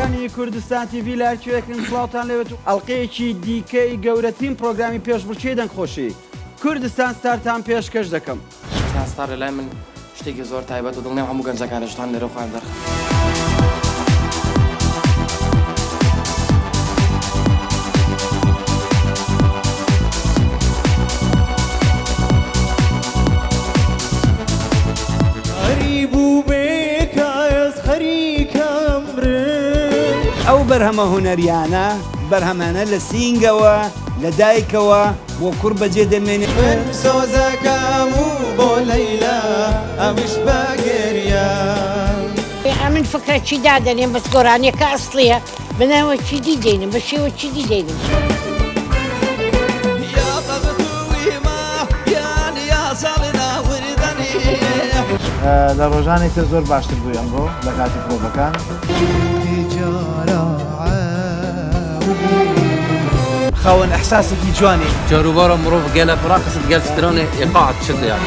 بینەرانی کوردستان تیڤی لە هەرکوێکن سڵاوتان لێبێت و ئەڵقەیەکی دیکەی گەورەترین پرۆگرامی پێشبڕکێی دەنگخۆشی کوردستان ستارتان پێشکەش دەکەم. کوردستان ستار لەلای من شتێکی زۆر تایبەت و دڵنیام هەموو گەنجەکانیش توان لێرە خۆیان دەرخەن. ئەو بەرهەمە هونەریانە بەرهەمانە لە سینگەوە لە دایکەوە بۆ کوڕ بەجێ دەمێنێ. من سۆزەکەم و بۆ لەیلا ئەویش بە گریان. ئەمن فکرە چی دادەنێم بەس گۆرانیەکە ئەسڵیە بەناوە چی دی دەینم بە شێوە چی دی دەینم. لە ڕۆژانی تر زۆر باشتر بووی ئەمڕۆ لە کاتی پرۆڤەکان. خاوەن ئیحساسێکی جوانی. جاروبارا مرۆڤ گەلە پڕا قست گەل سترانێ ئیقاعت چ دەیان.